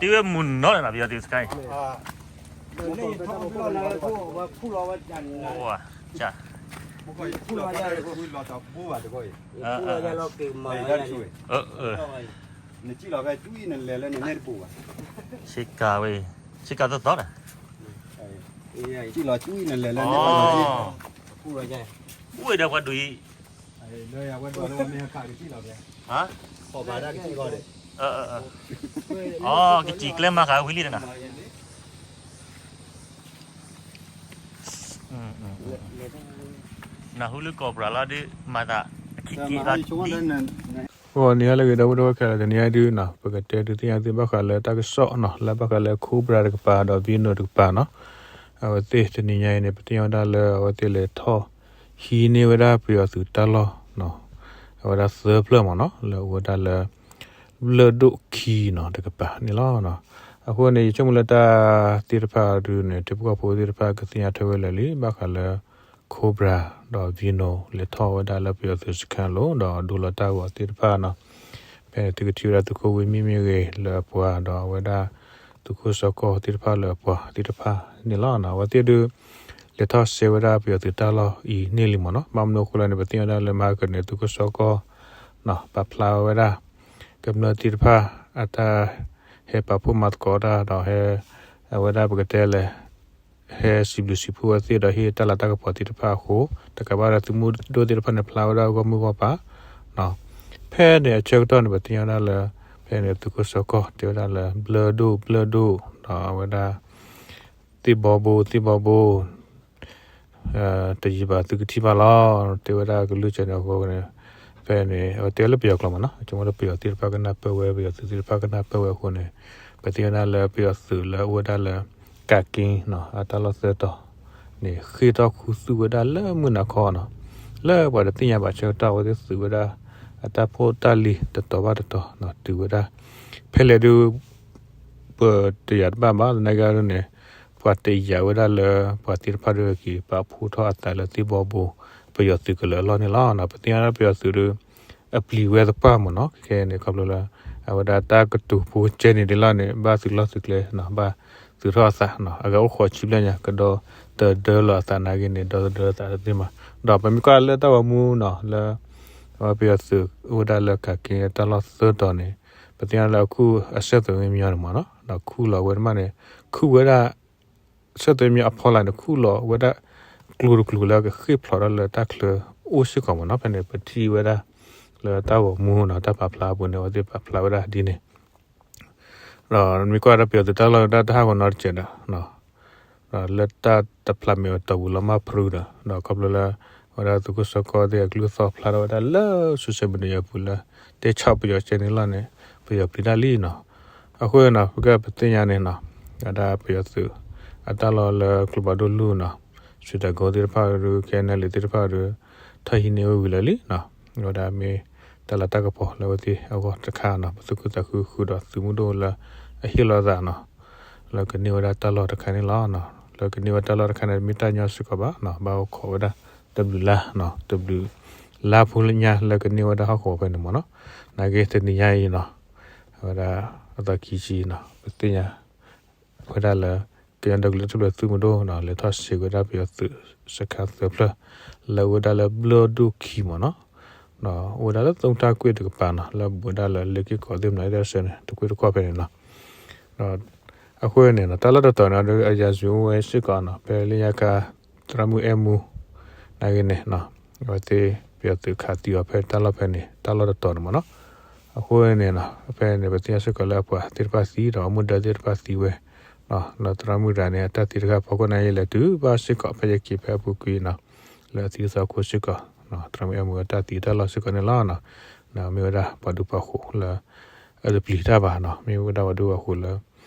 တ့ဝဲမုၢ်နီၤန့ၣ်နီၤ ပယီၤသုးစခါအံၤ, ဆ့ကၤဝဲ, ဆ့ကၤသီသီန့ၣ်, အဝဲဒီးပှၤဒိၣ်အံၤ, ကစံၣ်ကျဲမၤဃာ်ဝံၤလံနီၤ, နၢ်ဟူလၢကီၢ်ပှၤလီၤဒုး မၤသးအခံက့ၤလီၤဒ် ဂီၤန့ၣ်ဟါလၢအဂ့ၤ ဒီပုၢ်ဝဲၢ်ခဲလၢာ်, တနံၤအံၤဒုးနီၤ ပကတဲဒုးသ့ၣ်ညါသုဘၣ်ဃးလၢတၢ်ကစီၣ်နီၤ လၢဘၣ်ဃးလၢ Cobra တကပၤ ဒီး Venom တကပၤနီၤ, အဝဲသ့ၣ်တနံၤညါအံၤန့ၣ် ပသ့ၣ်ညါဝဲဒၣ်လၢအဝဲသ့ၣ်လဲၤထီၣ်ဟံးန့ၢ်ဝဲဒၣ်ပယီၤသုးတၢ်လီၢ်နီၤ, အဝဲဒၣ်သၢဖျၢၣ်မ့ၢ်နီၤ လၢအအိၣ်ဝဲဒၣ်လၢ ဘျၢၣ်ဒိၣ်ခံနီၤ တကပၤန့ၣ်လီၤ. အဃိန့ၣ် ယဆိကမိၣ်လၢတၢ်သ့ၣ်တဖၣ်ဒုးန့ၣ် ထံဖိကီၢ်ဖိသ့ၣ်တဖၣ်ကသ့ၣ်ညါထွဲဝဲလၢာ်လံ ဘၣ်ဃးလၢ Cobra ဒီး Venom လဲၤထီၣ်ဝဲဒၣ်လၢပယီၤသုးစခန်းအလိၤ ဒီးဒိလီၤတၢ်ဂီၤသ့ၣ်တဖၣ်နီၤ, ဖဲန့ၣ်သုကထံၣ်ဝဲဒၣ်သုးခိၣ်ဝ့ၢ်မံၣ်မ့ၢ်ဂ့ၤလၢအပှၤ ဒီးအဝဲဒၣ် သုးခိၣ်စီၤကီၢ်သ့ၣ်တဖၣ်လၢအပှၤသ့ၣ်တဖၣ်န့ၣ်လီၤ. အဝဲသ့ၣ်ဒုး လဲၤထီၣ်စဲဝဲဒၣ်ပယီၤသုးတၢ်လီၢ်အံၤန့ၢ်လံမ့ၢ်နီၤ, ဘၣ်မနုၤအဃိလဲၣ်န့ၣ် ပသ့ၣ်ညါဝဲဒၣ်လၢမဟါကန့ၣ် သုးခိၣ်စီၤကီၢ် ပာ်ဖျါဝဲဒၣ် ကမျၢၢ်သ့ၣ်တဖၣ် အတၢ်ဟဲပာ်ဖှိၣ်မၤသကိးတၢ်ဒီးဟဲ အဝဲဒၣ်ပကတဲလဲၣ် ဟဲစံးဘျုးစံးဖှိၣ်ဝဲသ့ၣ်ဒီးဟ့ၣ်တၢ်လၤတၢ်ကပီၤသ့ၣ်တဖၣ်အဃိ တကးဘၣ်ဒီးသုးမုၢ်ဒိၣ်သ့ၣ်တဖၣ်န့ၣ် ဖျါဝဲဒၣ်ဂီၢ်မုၢ်ဂီၢ်ပၤ ဖဲန့ၣ်အဆၢကတီၢ်န့ၣ် ပသ့ၣ်ညါဝဲဒၣ်လၢ ဖဲန့ၣ်သုးခိၣ်စီၤကီၢ်တဲဝဲဒၣ်လၢ ဘျၢၣ်ဒိၣ် ဘျၢၣ်ဒိၣ် ဒီးအဝဲဒၣ် သ့ၣ်ဘီဘိ သ့ၣ်ဘီဘိ တယံာ်ဘၣ်သုကထံၣ်ဘၣ်လီၤ တဲဝဲဒၣ်ကလုၢ်ကၢန့ၣ်အဃိန့ၣ်, ဖဲန့ၣ် အဝဲတဲလၢပယီၤကျိာ်မ့ၢ်နီၤ, ဆိကမိၣ်လၢပယီၤသ့ၣ်တဖၣ်ကနၢ်ပၢၢ်ဝဲ ပယီၤသုးသ့ၣ်တဖၣ်ကနၢ်ပၢၢ်ဝဲအဃိန့ၣ်, ပသ့ၣ်ညါဝဲဒၣ်လၢပယီၤသုးလၢအအိၣ်ဝဲဒၣ်လၢ ကးက့နီၤ အတၢ်လီၢ်သၢတီၤန့ၣ် ဃ့ၢ်ထီၣ်ခူသူၣ်ဝဲဒၣ်လၢမုၢ်နၤခီနီၤ, လၢပှၤတသ့ၣ်ညါဘၣ်ဆၢကတီၢ် အဝဲသ့ၣ်သုးဝဲဒၣ် အတၢ်ဖိတၢ်လံၤတတီၤဘၣ်တတီၤနီၤ တုၤဝဲဒၣ် ဖဲလဲၣ်ဒုး ပတယာ်တဘၣ်ဘၣ် သနာ်က့ဒ်န့ၣ် ပှၤတယာ်ဝဲဒၣ်လၢ ပှၤသ့ၣ်တဖၣ်ဒုးက့ၤပာ်ဖှိၣ်ထီၣ်အသးလၢသ့ၣ်ဘီဘိ ပယီၤသုးကလၢၤအလီၢ်န့ၣ်လီၤ. ပသ့ၣ်ညါလၢပယီၤသုးဒုး အပျံၤဝဲသပှၢ်မ့ၢ်နီၤ ခဲခဲန့ၣ် ခီဖျိလၢ အဝဲဒၣ်တၢ်ကတိၤဖိကဲန့ၣ်ဒ်လီၤန့ၣ် ဘၣ်သုးလီၢ်သုးကျဲနီၤ ဘၣ်သုးထီၣ်အသးနီၤ အဂၤအိၣ်ဃိးဆံဘျဲၣ်ညါ ကဒီသဒၢလီၤအသးနာ်က့န့ၣ် ဒီသဒၢလီၤအသးတသ့မး ဒီးပမ့ၢ်ကွၢ်လၢတၢ်ဂီၤမူနီၤ လၢ အဝဲပယီၤသုးအိၣ်ဝဲဒၣ်လၢကးက့တၢ်လီၢ်သၢတီၤန့ၣ် ပသ့ၣ်ညါလၢအခုအစဲးသွဲးမံမံန့ၣ်မ့ၢ်နီၤ ဒီးခူၣ်လီၤဝဲတမးန့ၣ် ခူၣ်ဝဲဒၣ် စဲးသွဲးမံအဖီလာ်န့ၣ် ခူၣ်လီၤဝဲဒၣ် ကျိၤတကျိၤလၢကဃ့ၢ်ဖျိးထီၣ်လၢတၢ်ချၢအိၣ်စ့ၢ်ကီးမ့ၢ်နီၤ ဖဲန့ၣ် ပထံၣ်ဝဲဒၣ် လၢတၢ်ဂီၤမူနီၤ တၢ်ပာ်ဖျါအပူၤန့ၣ် အဝဲသ့ၣ်ပာ်ဖျါဝဲဒၣ်ဒ်န့ၣ် ဒီးမ့ၢ်ကွၢ်ဒီးပယီၤသုးတၢ်လီၢ်ဒၣ်တဟးဂီၤနီတစဲးဒီး ဒီးလၢတၢ်တဖျးမဲာ်အတီၢ်ပူၤလီၤမၢ်ဖုဒီး ဒီးခီဖျိလၢ အဝဲဒၣ်သုးခိၣ်စီၤကီၢ်သ့ၣ်အကလုၢ်သီၣ်ဖျါထီၣ်ဝဲဒၣ်လၢ social media အပူၤလၢ တဲဆၣ်ပယီၤကဲန့ၣ်လီၤန့ၣ် ပယီၤပျံၤတၢ်လံနီၤ အဃိနီၤ ပကပသ့ၣ်ညါန့ၣ်နီၤ ဝဲဒၣ်ပယီၤသုး အတၢ်လီၢ်လၢကျိဖးဒိၣ်လူၢ်နီၤ ရွှ့ၣ်တၢ်ကိသ့ၣ်တဖၣ်ဒီး ခဲနဲၣ်လံၤသ့ၣ်တဖၣ်ဒီး ထီၣ်ဟံးန့ၢ်ဝဲဝံၤလၢာ်လံနီၤ ဝဲဒၣ်မ့ၢ်တၢ်လၤတၢ်ကပီၤလၢအဝဲသ့ၣ်အဂီၢ်တခါနီၤ ပသူၣ်ခုသးခုဃုာ်ဒီးသုးမုၢ်ဒိၣ်လၢအဟ့ၣ်လီၤသးနီၤ လၢကန့ၢ်ဝဲဒၣ်တၢ်လီၢ်တခါန့ၣ်လီၤ. လၢကန့ၢ်ဝဲတၢ်လီၢ်တခါန့ၣ် တမ့ၢ်တၢ်ညီစ့ၢ်ကီးဘၣ်နီၤ ဘၣ်အိၣ်ခိးဝဲဒၣ် တဘျုးလါနီၤ တဘျုးလါဖိလၢညါလၢကန့ၢ်ဝဲဒၣ်ဟီၣ်ကဝီၤဖဲန့ၣ်မ့ၢ်နီၤ နာ်က့တနံၤညါအံၤနီၤ အဝဲဒၣ်အသီခံဆံနီၤ ပသ့ၣ်ညါ ဝဲဒၣ်လၢ ကညီဒီကလုာ်တၢ်ထူၣ်ဖျဲးသုးမုၢ်ဒိၣ်နီၤ လဲၤထီၣ်စဲးဝဲဒၣ်ပယီၤသုးစခန်းသၢဖျၢၣ် လၢအအိၣ်ဝဲဒၣ်လၢဘျၢၣ်ဒိၣ်ခံမ့ၢ်နီၤ ဒီးအိၣ်ဝဲဒၣ်လၢသုးမုၢ်တၢ်ကွ့ၢ်တကပၤနီၤ လၢအဘူးဝဲဒၣ်လၢလ့ၣ်က့ၢ်ကီးသ့ၣ်မနုၤသ့ၣ်စဲန့ၣ် တကွ့ၢ်တခီၣ်ဖဲန့ၣ်နီၤ ဒီးအဃိန့ၣ်နီၤ တၢ်လီၢ်တတီၤန့ၣ်ဒီး အရာဇဝင်အိၣ်ဝဲစ့ၢ်ကီးနီၤ ဖဲလၢညါခါ သရၣ်မုၣ်အဲၣ်မူ နာ်က့န့ၣ်နီၤ အဝဲသ့ၣ်ပယီၤသုးခးသံအီၤဖဲတၢ်လီၢ်ဖဲန့ၣ် တၢ်လီၢ်တတီၤန့ၣ်မ့ၢ်နီၤ အဃိန့ၣ်နီၤ ဖဲန့ၣ် ပသ့ၣ်ညါစ့ၢ်ကီးလၢအပှၤသ့ၣ်တဖၣ်သံဒီးအမူဒါသ့ၣ်တဖၣ်သံဝဲ လၢသရၣ်မုၣ်တဂၤန့ၣ် အတၢ်သံတခါ ဖီခိၣ်န့ၣ်ယလဲၤတုၤဘၣ်စ့ၢ်ကီးဖဲယက့ၤဖဲအပူၤကွံာ်နီၤ လၢအသံသီခိၣ်စ့ၢ်ကီး သရၣ်မုၣ်အဲၣ်မူအတၢ်သံတၢ်လီၢ်စ့ၢ်ကီးန့ၣ်လီၤ. မ့ၢ်ဝဲဒၣ်ပှၤဒူပှၤဃိးလၢ အတပျံၤတၢ်ဘၣ်နီၤ မ့ၢ်ဝဲဒၣ်ပှၤဒူပှၤဃိးလၢ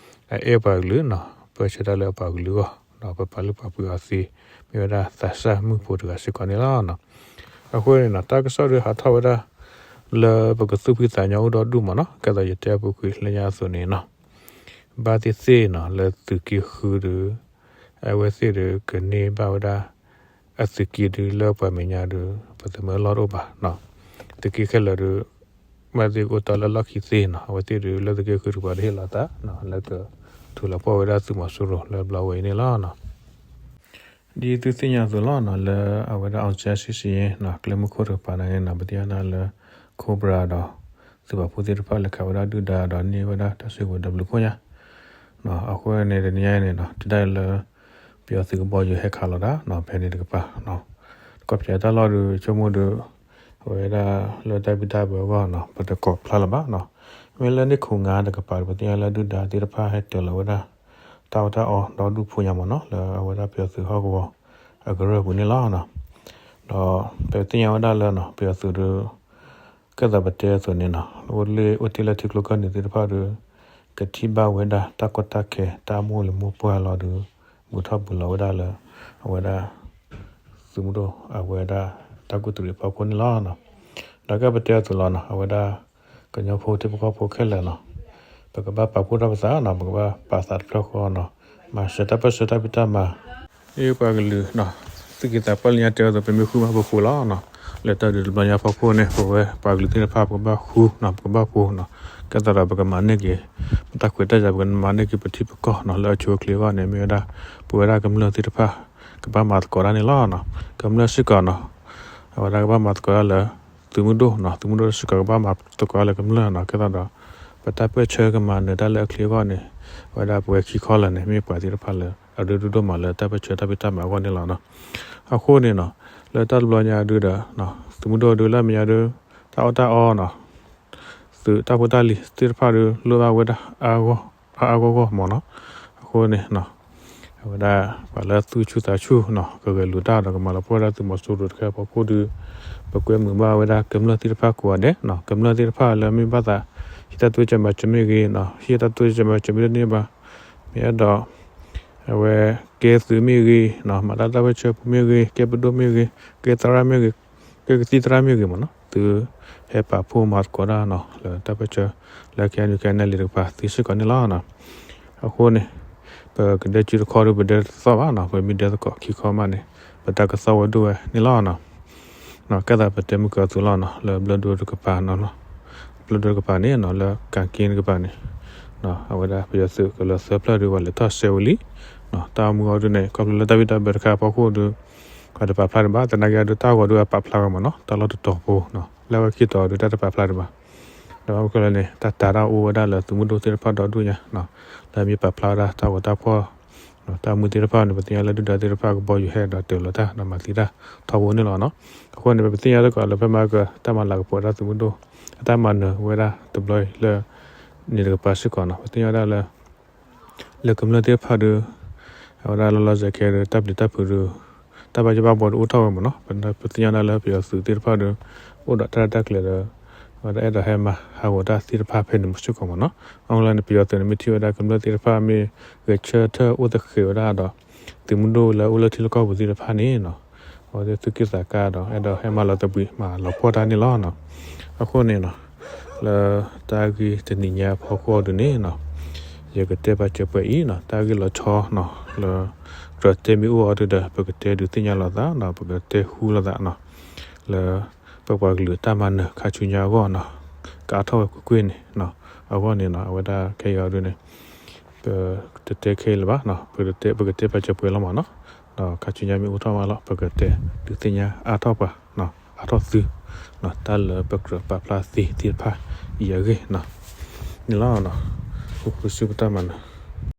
အအဲၣ်ပှၤကလုာ်နီၤ ပၢဆှၢတၢ်လၢပှၤကလုာ်အဂီၢ် ဒီးပပာ်လုၢ်ပာ်ပှ့ၤအီၤသ့ မ့ၢ်ဝဲဒၣ်သးစၢ်မုၣ်ဖိတဂၤစ့ၢ်ကီးန့ၣ်လီၤ. အဃိန့ၣ်နီၤ တၢ်ကစီၣ်ဒုးဟးထီၣ်ဝဲဒၣ် လၢပကသူၣ်ဖှံသးညီအိၣ်ဒီဒူၣ်မ့ၢ်နီၤ ကဲသိးယတဲအပူၤကွံာ်လၢညါအသိးန့ၣ်နီၤ ဘၣ်သ့ၣ်သ့ၣ်နီၤ လၢသုးက့ဃုဒီး အဝဲသ့ၣ်ဒီးကန့ၢ်ဘၣ်ဝဲဒၣ် အသုးက့ဒုးလၢပှၤမဲာ်ညါဒီး ပသမၢလီၢ်တအိၣ်ဘၣ်နီၤ သုးက့ခဲလၢာ်ဒီး ဘၣ်သ့ၣ်ကအိၣ်တီလၢလီၢ်ခံသ့နီၤ, အဝဲသ့ၣ်ဒုးလၢသုးက့ဃုတကပၤတဟ့ၣ်လီၤသး လၢကထုးလီၤပှီၢ်ဝဲဒၣ်သုးမီၤစိရိၤလၢဘျီဝဲအံၤန့ၣ်လီၤ. ဒ်သုသ့ၣ်ညါအသိးလီၤနီၤ, လၢအဝဲဒၣ် အောင်ဆန်းစုကြည် ကျဲမုၢ်ခိၣ်တကပၤန့ၣ်နီၤ, ပသ့ၣ်ညါဒၣ်လၢ Cobra ဒီး သုးပာ်ဖှိၣ်သ့ၣ်တဖၣ်လဲၤခးဝဲဒၣ်ဒုၣ်ဒါဒီးန့ၢ်ဝဲဒၣ်တၢ်စုကဝဲၤဒီဘျုးခိၣ်ညါ အဃိန့ၣ်တနံၤညါအံၤန့ၣ်နီၤ, တုၤဒၣ်လၢ ပယီၤသုးကဘီယူၤဟဲခးလီၤတၢ်နီၤ, ဖဲန့ၣ်တကပၤ ကီၢ်ပယီၤတၢ်လီၢ်ဒုး ဆိကမိၣ်ဒုး အဝဲဒၣ်လၢတၢ်ဘံၣ်တၢ်ဘၢအဂီၢ်နီၤ ပတကိးဖျါလၢၤဘၣ်နီၤ. မ့ၢ်လၢန့ၣ်ခိၣ်ငါတကပၤဒီး ပသ့ၣ်ညါလၢဒုၣ်ဒါသ့ၣ်တဖၣ်ဟဲတၢၤလီၤဝဲဒၣ် တၢ်အီၣ်တၢ်အီဒီဒူၣ်ဖိညါမ့ၢ်နီၤ, လၢအဝဲဒၣ်ပယီၤသုးဟီၣ်ကဝီၤအကရၢၢ်ပူၤန့ၣ်လီၤနီၤ. ဒီးပသ့ၣ်ညါဝဲဒၣ်လၢနီၤ ပယီၤသုးဒုး ကဲသးပတဲအသိးန့ၣ်နီၤ, အိၣ်တ့ၢ်လၢထံကျိကီၢ်နံၤသ့ၣ်တဖၣ်ဒီး ကထံၣ်ဘၣ်ဝဲဒၣ်တၢ်ကီတၢ်ခဲ တၢ်မိၢ်လံၤမိၢ်ပှၢ်လီၤဒီး ဘူးထီၣ်ဘူးလီၤဝဲဒၣ်လၢ အဝဲဒၣ် သုးမုၢ်ဒိၣ်အဝဲဒၣ်တၢ်ကူၣ်တရံးအဖီခိၣ်န့ၣ်လီၤ. ဒီးကဲပတဲအသိးလီၤနီၤ, အဝဲဒၣ် ကညီဖိထံဖိကီၢ်ဖိခဲလၢာ်နီၤ, ပကဘၣ်ပာ်ဖှိၣ်ထီၣ်ပသးနီၤ, ပကဘၣ်ပာ်သးတဖျၢၣ်ဃီနီၤ, မၤစၢၤတၢ်ပၢၢ်ဆၢတၢ်ဖံးတၢ်မၤ မ့ၢ်ပှၤကလုာ်နီၤ, သုးက့သးပှၢ်လၢညါတဲအသိး ပမ့ၢ်ဃုမးပဃိလီၤနီၤ. လၢတၢ်ဒုးတဘျီညါဖီခိၣ်န့ၣ် ပဝဲပှၤကလုာ်သ့ၣ်တဖၣ် ပကဘၣ်ဃုနီၤ, ပကဘၣ်ဃိနီၤ, ကဲသးဒီးပကမၤန့ၢ်က့ၤ ပတၢ်ခွဲးတၢ်ယာ် ပကမၤန့ၢ်က့ၤပထံပကီၢ်နီၤ, လၢအဆိအချ့အဂီၢ်န့ၣ် မ့ၢ်ဝဲဒၣ် ပဝဲဒၣ်ကမျၢၢ်သ့ၣ်တဖၣ် ကဘၣ်မၤသကိးတၢ်န့ၣ်လီၤနီၤ. ကမျၢၢ်စ့ၢ်ကီးနီၤ, အဝဲဒၣ်ကဘၣ်မၤသကိးတၢ်လၢ သုးမုၢ်ဒိၣ်နီၤ, သုးမုၢ်ဒိၣ်စ့ၢ်ကီးကဘၣ်မၤသကိးတၢ်လၢကမျၢၢ်နီၤ, ကဲသးဒီး ပတၢ်ပၢၢ်ဆၢကမၤနၢၤတၢ်လၢအချ့အဂီၢ်န့ၣ် အဝဲဒၣ်ပဝဲခံခီလၢာ်န့ၣ် မ့ၢ်ပှၤသ့ၣ်တဖၣ်လၢ အရ့ဒိၣ်ဒိၣ်မးလၢတၢ်ပၢၢ်ဆၢတၢ်ဖံးတၢ်မၤအဂီၢ်န့ၣ်လီၤနီၤ. အဃိန့ၣ်နီၤ, လၢတၢ်တဘျီညါဒုဒီး သုးမုၢ်ဒိၣ်ဒုလၢအမဲာ်ညါဒု တၢ်အီၣ်တၢ်အီနီၤ, သုးတၢ်ဖိတၢ်လံၤသ့ၣ်တဖၣ်ဒု လိၣ်ဘၣ်ဝဲဒၣ် အါအါဂီၢ်ဂီၢ်မ့ၢ်နီၤ. အဃိန့ၣ် အဝဲဒၣ် ပှၤလၢသူၣ်ဆူၣ်သးဆူၣ်နီၤ, ကဂဲၤလိာ်တၢ်ဒီးကမၤလီၤပှီၢ်ဝဲဒၣ်သုးမီၤစိရိၤတခါအဖီခိၣ်ဒု ပကွဲမုာ်ဘၣ်ဝဲဒၣ်ကမျၢၢ်သ့ၣ်တဖၣ်ကိးဂၤဒဲးနီၤ. ကမျၢၢ်သ့ၣ်တဖၣ်လၢမ့ၢ်ဘၣ်သး ဟံးတၢ်တိစၢၤမၤစၢၤမ့ၢ်ဂ့ၤနီၤ, ဟံးတၢ်တိစၢၤမၤစၢၤမ့ၢ်တန့ၢ်ဘၣ်, မ့ၢ်အဲၣ်ဒိး အဝဲကဲသုးမ့ၢ်ဂ့ၤနီၤ, မၤတၢ်တၢ်ပၢၢ်ဆၢပူၤမ့ၢ်ဂ့ၤ, ကဲပဒိၣ်မ့ၢ်ဂ့ၤ, ကဲသရၣ်မ့ၢ်ဂ့ၤ, ကဲကသံၣ်သရၣ်မ့ၢ်ဂ့ၤမ့ၢ်နီၤ, သုဟဲပာ်ဖှိၣ်မၤသကိးတၢ်နီၤ, လၢတၢ်ပၢၢ်ဆၢ လၢ ခဲအံၤ ခဲအံၤန့ၣ်လံတကပၤသ့စ့ၢ်ကီးန့ၣ်လီၤ. အဃိန့ၣ် ပကဒဲစုတခီဒီး ပဒဲတသီၣ်ဘၣ်နီၤ, ပမ့ၢ်ဒဲသကိးခံခီမးန့ၣ် ပတၢ်ကသီၣ်ဝဲဒိၣ်ဝဲန့ၣ်လီၤ. ကဲသးပတဲမုၢ်ကၢၤအသိးလီၤနီၤ, လၢဘျၢၣ်ဒိၣ်တကပၤနီၤ, ဘျၢၣ်ဒိၣ်တကပၤန့ၣ်နီၤ, လၢကၣ်က့တကပၤန့ၣ် အဝဲဒၣ်ပယီၤသုးကလၢၤသၢဖျၢၣ်ဒု ပှၤလဲၤထီၣ်စဲဝဲလံ, တၢ်အိၣ်မူအီၤဒုန့ၣ် ခီဖျိလၢတၢ်ဘံၣ်တၢ်ဘၢတခါအဖီခိၣ်ဒု ပှၤတပာ်ဖျါဒံးဘၣ်, သနာ်က့အီၤဒု တၢ်ဂီၤဒုအပာ်ဖျါဝဲမ့ၢ်နီၤ, တၢ်လီၢ်တတီၤဖိနီၤ, လၢအဝဲခံတီၤဒု တၢ်တပာ်ဖျါဒံးဘၣ်. ဒီးဘၣ်မနုၤလဲၣ်န့ၣ် တၢ်တာ်တၢ်အိၣ်ဝဲဒၣ်လၢသုးမုၢ်ဒိၣ်သ့ၣ်တဖၣ်ဒီဒူၣ်ညါ, လၢမ့ၢ်ပာ်ဖျါဝဲဒၣ်တၢ်ဂီၤတၢ်ဖီၣ် တၢ်မူသ့ၣ်တဖၣ်န့ၣ် ပသ့ၣ်ညါလၢဒုၣ်ဒါသ့ၣ်တဖၣ်ကဘီယူၤဟဲဒီးတၢၤလီၤတၢ်ဒီးမၤသံတၢ်ထီဘိန့ၣ်လီၤနီၤ. အဃိန့ၣ် ပသ့ၣ်ညါသကိးလၢဖဲမၤကတၢၢ် တၢ်မၤလၤကပီၤတၢ်သုးမုၢ်ဒိၣ် အတၢ်မၤနၢၤဝဲဒၣ်တဘျီအံၤလၢ န့ၣ်တကပၤစ့ၢ်ကီးနီၤ, ပသ့ၣ်ညါဝဲဒၣ်လၢ လၢကမျၢၢ်သ့ၣ်တဖၣ်ဒီး အဝဲဒၣ်လီၤလီၤဆဲးဆဲးခဲဒီး တၢ်ပျံၤတၢ်ဖုးဒီး တၢ်ဘၣ်ယိၣ်ဘၣ်ဘီဒီးအိၣ်ထီၣ်ဝဲမ့ၢ်နီၤ, ပသ့ၣ်ညါဝဲဒၣ်လၢပယီၤသုးသ့ၣ်တဖၣ်ဒီး အိၣ်ဒီးတၢ်ရဲၣ်တၢ်ကျဲၤဒီး အဝဲဒၣ်အဲၣ်ဒိးဟဲမၤဟးဂီၤတၢ်သ့ၣ်တဖၣ်ဖဲန့ၣ်မ့ၢ်စ့ၢ်ကီးမ့ၢ်နီၤ. အဃိန့ၣ် ပယီၤသုးန့ၣ် မ့ၢ်ထံၣ်ဝဲဒၣ်ကမျၢၢ်သ့ၣ်တဖၣ်မ့ၢ်ဂဲၤဆၢထၢၣ်အိၣ်သဃဲးဝဲဒၣ်ဒီး သုးမုၢ်ဒိၣ်လၢအိၣ်လၢထံလီၢ်ကီၢ်ပူၤသ့ၣ်တဖၣ်န့ၣ်နီၤ အဝဲသ့ၣ်သူၣ်က့ၣ်သးကါဒီး အဲၣ်ဒိးဟဲမၤလီၤသဘှံးမၤလီၤပှီၢ်တၢ်န့ၣ်လီၤ. အဃိန့ၣ်နီၤ လၢတၢ်ဂ့ၢ်တနံၤညါအဖီခိၣ်အီၤဒုန့ၣ်နီၤ ယကတဲပာ်စၢၤပှဲၤအံၤနီၤ တၢ်ဂ့ၢ်လီၤဆီနီၤ လၢကြၢးတဲမ့ၢ်အိၣ်အီၤဒုဒီး ပကတဲဒုးသ့ၣ်ညါလိာ်သးနီၤ ပကတဲဟူလိာ်သးနီၤ လၢပပှၤကလုာ်တၢ်မၤနၢၤခါဆူညါအဂီၢ်နီၤ ကအါထီၣ်ဝဲကွ့ၢ်ကွ့ၢ်န့ၣ်နီၤ အဂီၢ်န့ၣ်နီၤ အဝဲဒၣ်ခဲအံၤအီၤဒုန့ၣ် ပတတဲခဲအံၤလၢၤဘၣ်နီၤ ပကတဲ ပကတဲပာ်စၢၤပှဲၤလီၤမးနီၤ ဒီးခါဆူညါမ့ၢ်အိၣ်ထီၣ်မးလီၤ ပကတဲဒုးသ့ၣ်ညါအါထီၣ်ပှၤ အါထီၣ်သု တၢ်လၢပကြၢးပာ်ဖျါသ့သ့ၣ်တဖၣ်အံၤအဂ့ၢ်နီၤ န့ၣ်လီၤ. ဃုဃုစုပတၢ်မၤနၢၤ